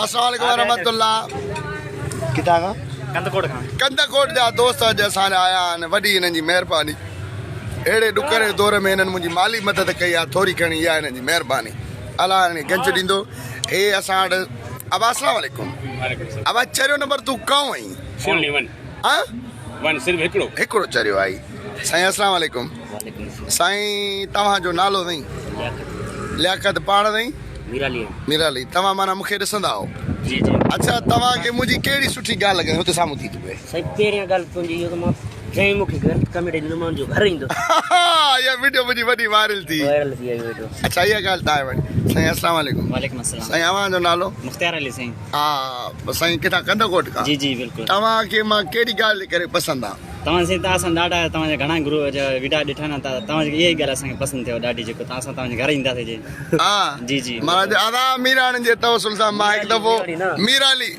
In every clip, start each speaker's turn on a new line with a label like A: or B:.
A: السلام عليڪم ورحمة الله ڪٿان کان؟
B: ڪنڌڪوٽ کان.
A: ڪنڌڪوٽ جا دوست اڄ اسان جا آيا آهن وڏي هنن جي مهرباني اهڙي ڏکري دور ۾ هنن منهنجي مالي مدد ڪئي آهي ٿوري گهڻي اها هنن جي مهرباني الله هنن کي گنج ڏيندو هي اسان وٽ ابا السلام عليڪم ابا چريو نمبر تون ڪئون آهين؟
C: Only one.
A: ها؟
C: ون صرف هڪڙو.
A: هڪڙو چريو آهي. سائين السلام عليڪم.
B: وعليڪم السلام.
A: سائين توهان جو نالو سائين؟
B: لياقت.
A: لياقت پاڻ سائين؟
B: ميرالي.
A: ميرالي توهان معنيٰ مونکي ڏسندا آهو.
B: جي جي.
A: اڇا توهان کي منهنجي ڪهڙي سٺي ڳالهه لڳندي هتي سامهون ٿي ٿي پئي.
B: سائين پهريان ڳالهه تنهنجي اهو ته مان جنهن مونکي غلط ڪمينٽ ڏنو مان ان جو گهر ايندس.
A: اها وڊيو منهنجي وڏي وائرل ٿي.
B: وائرل ٿي اها وڊيو.
A: اڇا اها ڳالهه توهان وٽ. سائين السلام عليڪم.
B: وعليڪم السلام.
A: سائين اوهان جو نالو؟
B: مختيار علي سائين.
A: ها سائين ڪٿان ڪنڌڪوٽ کان.
B: جي جي بلڪل.
A: توهان کي مان ڪهڙي ڳالهه جي ڪري پسند آ؟
B: توهان سائين توهان سان ڏاڍا توهان جا گهڻا گرو جا وڊيا ڏٺا نه ته توهان جي اها ئي ڳالهه اسان کي پسند ٿيو ڏاڍي جيڪو توهان سان توهان جي گهر اينداسي جي
A: ها
B: جي جي
A: معنيٰ جو ادا ميراڻي جي توسل سان مان هڪ دفعو ميرالي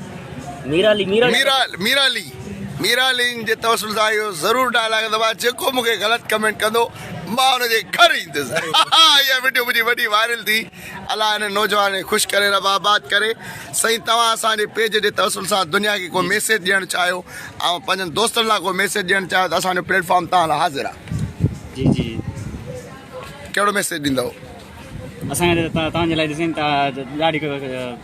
B: ميرالي
A: ميرالي ميرالي جي توسل سان اهو ضرور ڊائلاگ ته ڀاء جيڪو مون کي غلط ڪمينٽ ڪندو مان ان جي گهر ايندس اها وڊيو منهنجي وڏي وائرل ٿي الله هن نوجوان کي خوش ڪري رب آباد ڪري سائين توهان اسان جي پيج جي توسل سان دنيا کي ڪو ميسيج ڏيڻ چاهيو ۽ پنهنجن دوستن لاء ڪو ميسيج ڏيڻ چاهيو ته اسان جو پليٽ فارم توهان لاء حاضر آهي.
B: جي جي.
A: ڪهڙو ميسيج ڏيندؤ؟
B: اسان کي ته توهان جي لاء ڏسين ته ڏاڍي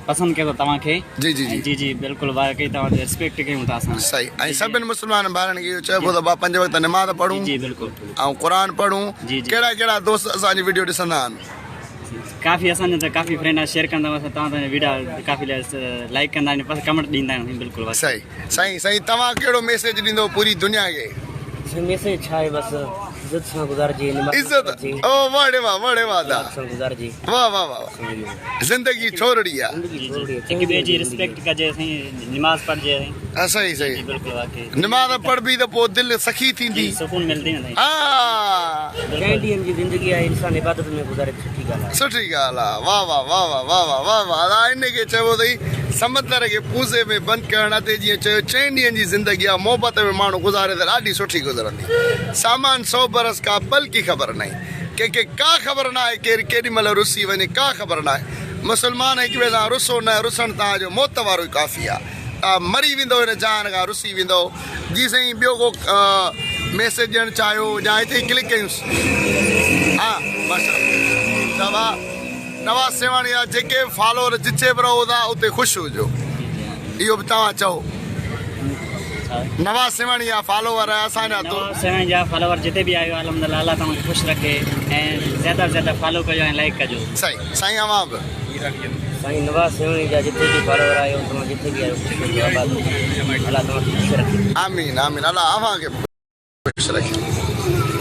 B: پسند ڪيو توهان کي.
A: جي جي جي.
B: جي جي بلڪل واقعي توهان جي ريسپيڪٽ ڪيون ٿا اسان.
A: صحيح ۽ سڀن مسلمان ڀائرن کي اهو چئبو ته ڀاء پنج وقت نماز پڙهون.
B: جي جي بلڪل.
A: ۽ قرآن پڙهون.
B: جي جي.
A: ڪهڙا ڪهڙا دوست اسان جي وڊيو ڏسندا آهن؟
B: ڪافي اسان جا ته ڪافي فرينڊ آهن شيئر ڪندا آهن توهان جا ويڊيا ڪافي لائيڪ ڪندا آهن پس ڪمينٽ ڏيندا آهن بلڪل واقعي.
A: صحيح سائين سائين توهان ڪهڙو ميسيج ڏيندو پوري دنيا کي.
D: سائين ميسيج ڇا آهي بس عزت سان گذارجي نماز
A: عزت
D: پڙهجي
A: او واه ڙي واه واه ڙي واه دا
D: عزت سان گذارجي
A: واه واه واه زندگي ٿورڙي آ
D: زندگي ٿورڙي آ
B: هڪ ٻئي جي ريسپيڪٽ ڪجي سائين نماز پڙهجي سائين.
A: ها صحيح صحيح
B: جي بلڪل واقعي
A: نماز پڙهبي ته پوء دل سخي ٿيندي
B: جي سڪون ملدي نه سائين.
A: ها
D: جنهن ڏينهن جي زندگي آهي انسان عبادت ۾ گذاري ته سٺي ڳالهه آهي.
A: سٺي ڳالهه آ واه واه واه واه واه واه واه واه ادا ان کي چئبو اٿئي سمندر کي پوزي ۾ بند ڪرڻ اتي جيئن چيو چئن ڏينهن جي زندگي آ محبت ۾ ماڻهو گذاري ته ڏاڍي سٺي گذرندي سامان سو برس ڪا پل ڪي خبر نهين ڪنهن کي ڪا خبر ناهي ڪير ڪيڏي مهل رسي وڃي ڪا خبر ناهي مسلمان هڪ ٻئي سان رسو نه رسڻ توهان جو موت وارو ئي ڪافي آ. توهان مري ويندؤ هن جهان کان رسي ويندؤ جي سائين ٻيو ڪو ميسيج ڏيڻ چاهيو يا هتي ئي ڪلڪ ڪيونس ها ماشاءالله شابا نواز سيوهاڻي جا جيڪي به فالوور جتي به رهو ٿا اتي خوش هجو اهو به توهان چئو نواز سيوهاڻي جا فالوور اسان جا
B: نواز سيوهاڻي جا فالوور جتي به آهيو الحمدلله الله توهان کي خوش رکي ۽ زياده زياده فالو ڪجو ۽ لائڪ ڪجو
A: سائين سائين اوهان به.
D: سائين نواز سيوهڻي جا جتي به فالوور آهيو توهان جتي به آهيو خوش هجو آباد هجو الله توهان کي خوش رکي.
A: آمين آمين الله اوهان کي به خوش رکي.